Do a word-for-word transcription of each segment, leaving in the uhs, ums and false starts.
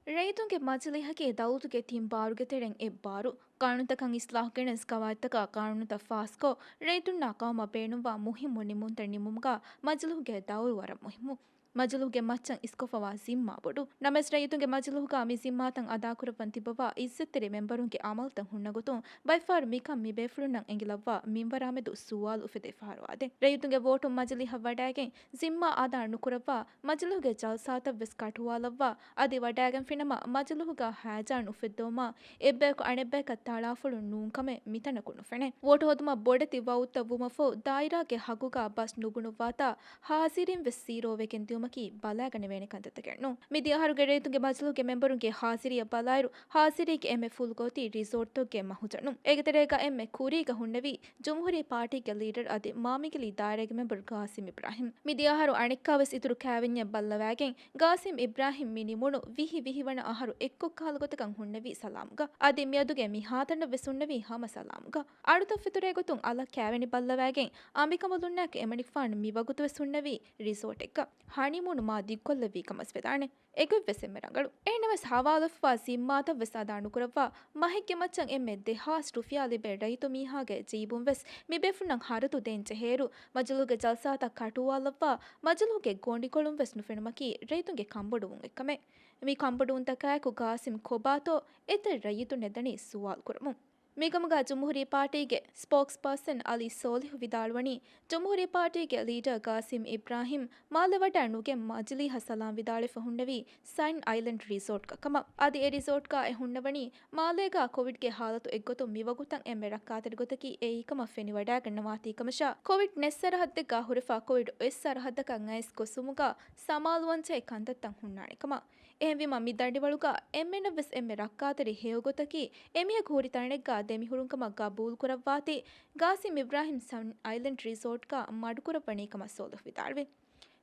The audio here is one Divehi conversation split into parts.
ރައްޔިތުންގެ މަޖިލީހަކީ ދައުލަތުގެ ތިން ބާރުގެ ތެރެއިން އެއް ބާރު. ޤާނޫނުތަކަށް އިސްލާހު ގެނެސް ޤަވާއިދުތަކާ ޤާނޫނުތައް ފާސްކޮށް، ރައްޔިތުންނާ ޤައުމަށް ބޭނުންވާ މުހިއްމު ނިމުންތައް ނިމުމުގަ މަޖިލީހުގެ ދައުރު ވަރަށް މުހިއްމު. މަޖިލީހުގެ މައްޗަށް އިސްކޮށްފަވާ ޒިންމާ ބޮޑު. ނަމަވެސް ރައްޔިތުންގެ މަޖިލީހުގަ މި ޒިންމާތައް އަދާކުރައްވަން ތިއްބަވާ އިއްޒަތްތެރި މެމްބަރުންގެ އަމަލުތައް ހުންނަ ގޮތުން ބައެއްފަހަރު މިކަން މި ބޭފުޅުންނަށް އެނގިލައްވާ މިންވަރާމެދު ސުވާލު އުފެދޭ ފަހަރު އާދޭ. ރައްޔިތުންގެ ވޯޓުން މަޖިލީހަށް ވަޑައިގެން ޒިންމާ އަދާ ނުކުރައްވާ، މަޖިލީހުގެ ޖަލްސާތައް ވެސް ކަޓުވާލައްވާ، އަދި ވަޑައިގެންފިނަމަ މަޖިލީހުގަ ހައިޖާން އުފެއްދެވުމާ އެއްބަޔަކު އަނެއްބަޔަކަށް ތަޅާފުޅު ނޫން ކަމެއް މިތަނަކު ނުފެނޭ. ވޯޓު ހޯދުމަށް ބޮޑެތި ވައުދުތައް ވުމަށްފަހު ދާއިރާގެ ހައްގުގަ ބަސް ނުބުނުއްވާތާ ހާޒިރީން ވެސް ސީރޯވެގެން ދިއުމަކީ ބަލާގަނެވޭނެ ކަންތައްތަކެއް ނޫން. މިދިޔަ އަހަރުގެ ރައްޔިތުންގެ މަޖިލީހުގެ މެމްބަރުންގެ ހާޒިރީއަށް ބަލާއިރު، ހާޒިރީގެ އެންމެ ފުލު ގޮތީ ރިސޯޓްތަކުގެ މަހުޖަނުން. އޭގެ ތެރޭގަ އެންމެ ކުރީގަ ހުންނެވީ ޖުމްހޫރީ ޕާޓީގެ ލީޑަރ އަދި މާމިގަލީ ދާއިރާގެ މެމްބަރު ގާސިމް އިބްރާހިމް. މިދިޔަ އަހަރު އަނެއްކާވެސް އިތުރު ކާވެންޏެއް ބައްލަވައިގެން، ގާސިމް އިބްރާހިމް މި ނިމުނު ވިހި ވިހި ވަނަ އަހަރު އެއްކޮށް ކަހަލަ ގޮތަކަށް ހުންނެވީ ސަލާމްގަ. އަދި މިއަދުގެ މިހާތަނަށް ވެސް ހުންނެވީ ހަމަ ސަލާމްގަ. އަޑުތައް ފެތުރޭ ގޮތުން އަލަށް ކާވެނި ބައްލަވައިގެން، އަނބިކަނބަލުންނާއެކު އެމަނިކުފާނު މި ވަގުތު ވެސް ހުންނެވީ ރިސޯޓެއްގަ. ހަނީމޫނު މާ ދިގުކޮށްލެއްވީ ކަމަސް ވެދާނެ. އެގޮތްވެސް އެންމެ ރަނގަޅު. އެހެންނަމަވެސް ހަވާލުވެފަވާ ޒިންމާތައް ވެސް އަދާ ނުކުރައްވާ، މަހެއްގެ މައްޗަށް އެންމެ ދެހާސް ރުފިޔާ ލިބޭ ރައްޔިތު މީހާގެ ޖީބުން ވެސް މި ބޭފުޅުންނަށް ހަރަދު ދޭން ޖެހޭއިރު، މަޖިލީހުގެ ޖަލްސާތައް ކަޓުވާލައްވާ، މަޖިލީހުގެ ގޮނޑިކޮޅުން ވެސް ނުފެނުމަކީ ރައްޔިތުންގެ ކަންބޮޑުވުން އޮތް ކަމެއް. މި ކަންބޮޑުވުންތަކާއެކު ގާސިމް ކޮބާތޯ އެތައް ރައްޔިތުންނެއް ދަނީ ސުވާލު ކުރަމުން. މިކަމުގަ ޖުމްހޫރީ ޕާޓީގެ ސްޕޯކްސްޕާސަން އަލީ ސޯލިހު ވިދާޅުވަނީ، ޖުމްހޫރީ ޕާޓީގެ ލީޑަރ ގާސިމް އިބްރާހިމް މާލެ ވަޑައި ނުގެން މަޖިލީހަށް ސަލާމް ވިދާޅުވެފަ ހުންނެވީ ސަން އައިލެންޑް ރިސޯޓްގަ ކަމަށް. އަދި އެ ރިސޯޓްގަ އެ ހުންނަވަނީ މާލޭގަ ކޮވިޑްގެ ހާލަތު އެއްގޮތުން މިވަގުތަށް އެންމެ ރައްކާތެރި ގޮތަކީ އެއީ ކަމަށް ފެނިވަޑައިގަންނަވާތީ ކަމަށާ، ކޮވިޑް ނެތް ސަރަހައްދެއްގަ ހުރެފަ ކޮވިޑް އޮތް ސަރަހައްދަކަށް އައިސް ގޮސްފުމުގަ ސަމާލުވާންޖެހޭ ކަންތައްތައް ހުންނާނެ ކަމަށް. އެހެންވީމަ، މި ދަނޑިވަޅުގަ އެންމެނަށްވެސް އެންމެ ރައްކާތެރި ހެޔޮގޮތަކީ، އެމީހަކު ހުރި ތަނެއްގަ ދެމިހުރުން ކަމަށް ގަބޫލުކުރައްވާތީ، ގާސިމް އިބްރާހިމް ސަން އައިލެންޑް ރިސޯޓްގަ މަޑުކުރައްވަނީ ކަމަށް ސޯލިހު ވިދާޅުވި.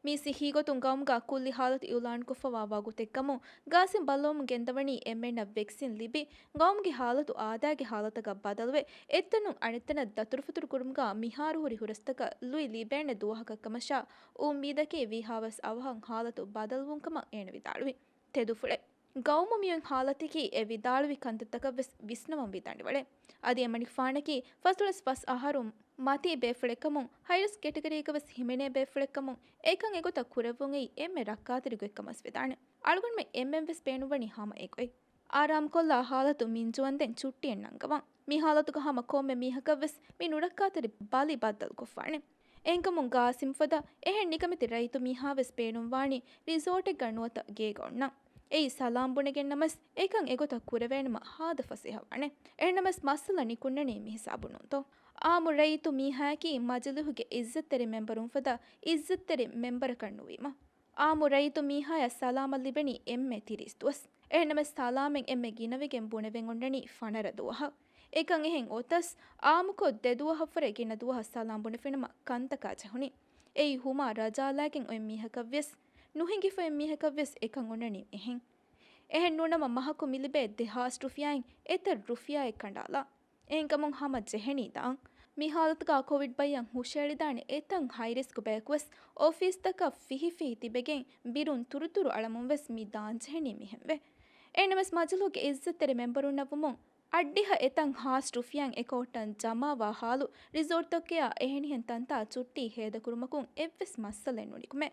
މީ ސިއްހީ ގޮތުން ގައުމުގަ ކުއްލި ހާލަތު އިއުލާންކޮށްފަވާ ވަގުތެއްކަމުން، ގާސިމް ބައްލަވަމުން ގެންދަވަނީ އެންމެންނަށް ވެކްސިން ލިބި، ގައުމުގެ ހާލަތު އާދައިގެ ހާލަތަކަށް ބަދަލުވެ، އެއްތަނުން އަނެއްތަނަށް ދަތުރުފަތުރު ކުރުމުގަ މިހާރު ހުރި ހުރަސްތަކަށް ލުއި ލިބޭނެ ދުވަހަކަށް ކަމަށާ، އުއްމީދަކީ ވީހާވެސް އަވަހަށް ހާލަތު ބަދަލުވުން ކަމަށް އޭނަ ވިދާޅުވި. ތެދުފުޅެއް. ގައުމު މިއޮތް ހާލަތަކީ އެ ވިދާޅުވި ކަންތައްތަކަށްވެސް ވިސްނަވަން ވި ދަނޑިވަޅެއް. އަދި އެމަނިކުފާނަކީ ފަސްދޮޅަސް ފަސް އަހަރު މަތީ ބޭފުޅެއްކަމުން، ހައިރިސްކް ކެޓަގަރީގަވެސް ހިމެނޭ ބޭފުޅެއްކަމުން، އެކަން އެގޮތަށް ކުރެއްވުން އެއީ އެންމެ ރައްކާތެރި ގޮތްކަމަސް ވެދާނެ. އަޅުގަނޑުމެން އެންމެންވެސް ބޭނުންވަނީ ހަމަ އެގޮތް. އާރާމްކޮށްލާ ހާލަތު މިންޖުވަންދެން ޗުއްޓީއެއް ނަންގަވަން. މި ހާލަތުގަ ހަމަ ކޮންމެ މީހަކަށްވެސް މި ނުރައްކާތެރި ބަލި ބައްދަލުކޮށްފާނެ. އެހެންކަމުން ގާސިމްފަދަ އެހެން ނިކަމެތި ރައްޔިތު މީހާވެސް ބޭނުންވާނީ ރިސޯޓެއްގަ ނުވަތަ ގޭގަ އޮންނަން. އެއީ ސަލާމް ބުނެގެންނަމަސް އެކަން އެގޮތަށް ކުރެވޭނަމަ ހާދަ ފަސޭހަވާނެ. އެހެންނަމަސް މައްސަލަ ނިކުންނަނީ މިހިސާބުން ނޫންތޯ؟ އާއްމު ރައްޔިތު މީހާއަކީ މަޖިލީހުގެ އިއްޒަތްތެރި މެމްބަރުންފަދަ އިއްޒަތްތެރި މެމްބަރަކަށް ނުވީމަ. އާއްމު ރައްޔިތު މީހާޔަށް ސަލާމަށް ލިބެނީ އެންމެ ތިރީސް ދުވަސް. އެހެންނަމަސް ސަލާމެއް އެންމެ ގިނަވެގެން ބުނެވެން އޮންނަނީ ފަނަރަ ދުވަހަށް. އެކަން އެހެން އޮތަސް، އާއްމުކޮށް ދެ ދުވަހަށްވުރެ ގިނަ ދުވަހަށް ސަލާމް ބުނެފިނަމަ ކަންތަކާ ޖެހުނީ. އެއީ ހުމާ ރަޖާލާގެން އޮތް މީހަކަށްވިޔަސް، ނުހިނގިފަ އޮތް މީހަކަށްވިޔަސް އެކަން އޮންނަނީ އެހެން. އެހެން ނޫނަމަ މަހަކު މިލިބޭ ދެހާސް ރުފިޔާއިން އެތައް ރުފިޔާއެއް ކަނޑާލާ. އެހެންކަމުން ހަމަ ޖެހެނީ ދާން. މި ހާލަތުގަ ކޮވިޑް ބައްޔަށް ހުށައެޅިދާނެ އެތައް ހައި ރިސްކް ބަޔަކުވެސް އޮފީސްތަކަށް ފިހި ފިހި ތިބެގެން ބިރުން ތުރުތުރު އަޅަމުން ވެސް މި ދާންޖެހެނީ މިހެންވެ. އެހެންނަމަސް މަޖިލީހުގެ އިއްޒަތްތެރި މެމްބަރުންނަށްވުމުން އަށްޑިހަ އެތައް ހާސް ރުފިޔާއިން އެކައުންޓަށް ޖަމާވާ ހާލު ރިސޯޓްތަކުގެޔާ އެހެނިހެން ތަންތާ ޗުއްޓީ ހޭދަކުރުމަކުން އެއްވެސް މައްސަލައެއް ނުނިކުމޭ.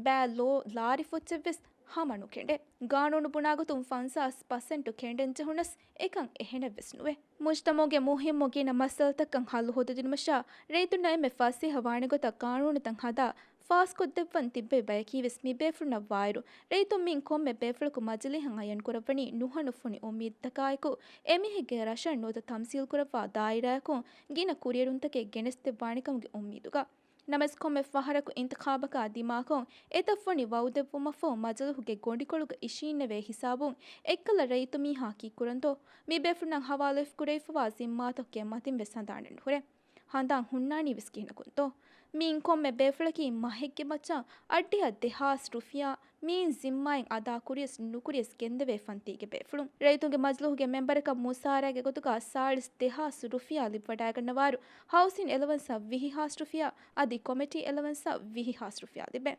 ބައެއް ލޯ ލާރިފުއްޗެއްވެސް ހަމަ ނުކެނޑޭ. ގާނޫނު ބުނާގޮތުން ފަންސާސް ޕަސެންޓު ކެނޑެން ޖެހުނަސް އެކަން އެހެނެއްވެސް ނުވޭ. މުޖްތަމަޢުގެ މުހިއްމު ގިނަ މައްސަލަތަކަށް ހައްލު ހޯދަދިނުމަށާ، ރައްޔިތުންނަށް އެންމެ ފަސޭހަ ވާނެ ގޮތަށް ގާނޫނުތައް ހަދާ، ފާސްކޮށްދެއްވަން ތިއްބެވި ބަޔަކީވެސް މި ބޭފުޅުންނަށް ވާއިރު، ރައްޔިތުން މިއިން ކޮންމެ ބޭފުޅަކު މަޖިލީހަށް އަޔަންކުރައްވަނީ ނުހަނު ފޮނި އުއްމީދުތަކާއެކު، އެމީހެއްގެ ރަށަށް ނުވަތަ ތަމްސީލްކުރައްވާ ދާއިރާއަކުން ގިނަ ކުރިއެރުންތަކެއް ގެނެސްދެއްވާނެކަމުގެ އުއްމީދުގަ. ނަމަވެސް ކޮންމެ ފަހަރަކު އިންތިޚާބަކާ ދިމާކޮށް އެތައް ފޮނި ވައުދެއްވުމަށްފަހު މަޖިލީހުގެ ގޮނޑިކޮޅުގަ އިށީންނެވޭ ހިސާބުން އެއްކަލަ ރައްޔިތު މީހާ ކީއްކުރަންތޯ؟ މި ބޭފުޅުންނަށް ހަވާލުވެފަ ކުރެވިފަވާ ޒިންމާތަކުގެ މަތިން ވެސް ހަނދާނެއް ނުހުރޭ. ހަނދާން ހުންނާނީ ވެސް ކިހިނަކުންތޯ؟ މިއިން ކޮންމެ ބޭފުޅަކީ މަހެއްގެ މައްޗަށް އަށްޑިހަ ދެހާސް ރުފިޔާ މިއިން ޒިންމާއިން އަދާ ކުރިޔަސް ނުކުރިޔަސް ގެންދެވޭ ފަންތީގެ ބޭފުޅުން. ރައްޔިތުންގެ މަޖިލީހުގެ މެމްބަރަކަށް މުސާރައިގެ ގޮތުގަ ސާޅީސް ދެހާސް ރުފިޔާ ލިބިވަޑައިގަންނަވާއިރު، ހައުސިން އެލަވަންސަށް ވިހި ހާސް ރުފިޔާ އަދި ކޮމިޓީ އެލަވަންސަށް ވިހި ހާސް ރުފިޔާ ލިބޭ.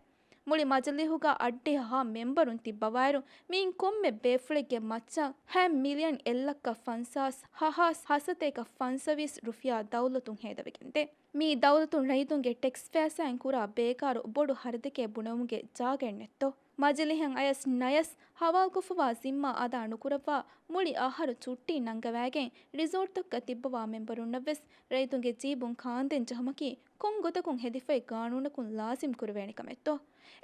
މުޅި މަޖިލީހުގަ އައްޑިހަ ހަ މެމްބަރުން ތިއްބަވާއިރު، މިއިން ކޮންމެ ބޭފުޅެއްގެ މައްޗަށް ހަ މިލިއަން އެއްލައްކަ ފަންސާސް ހަ ހާސް ހަސަތޭކަ ފަންސަވީސް ރުފިޔާ ދައުލަތުން ހޭދަވެގެންދޭ. މިއީ ދައުލަތުން ރައްޔިތުންގެ ޓެކްސް ފައިސާއިން ކުރާ ބޭކާރު ބޮޑު ހަރަދެކޭ ބުނެވުމުގެ ޖާގައެއް ނެތްތޯ؟ މަޖިލީހަށް އަޔަސް ނަޔަސް ހަވާލުކޮށްފަވާ ޒިންމާ އަދާ ނުކުރައްވާ، މުޅި އަހަރު ޗުއްޓީ ނަންގަވައިގެން ރިސޯޓްތަކަށް ތިއްބަވާ މެމްބަރުންނަށްވެސް ރައްޔިތުންގެ ޖީބުން ކާންދެން ޖެހުމަކީ ކޮން ގޮތަކުން ހެދިފައި ގާނޫނަކުން ލާޒިމް ކުރެވޭނެ ކަމެއްތޯ؟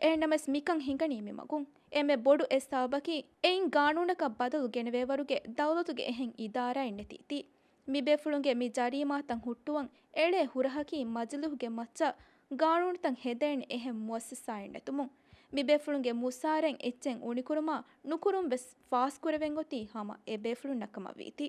އެހެންނަމަވެސް މިކަން ހިނގަނީ މި މަގުން. އެންމެ ބޮޑު އެއް ސަބަބަކީ އެއިން ގާނޫނަކަށް ބަދަލު ގެނެވޭވަރުގެ ދައުލަތުގެ އެހެން އިދާރާއެއް ނެތީތީ. މި ބޭފުޅުންގެ މި ޖަރީމާތައް ހުއްޓުވަން އެޅޭ ހުރަހަކީ މަޖިލީހުގެ މައްޗަށް ގާނޫނުތައް ހެދޭނެ އެހެން މުއައްސަސާއެއް ނެތުމުން. މި ބޭފުޅުންގެ މުސާރައިން އެއްޗެއް އުނިކުރުމާ ނުކުރުން ވެސް ފާސްކުރެވެން އޮތީ ހަމަ އެ ބޭފުޅުންނަށް ކަމަށް ވީތީ.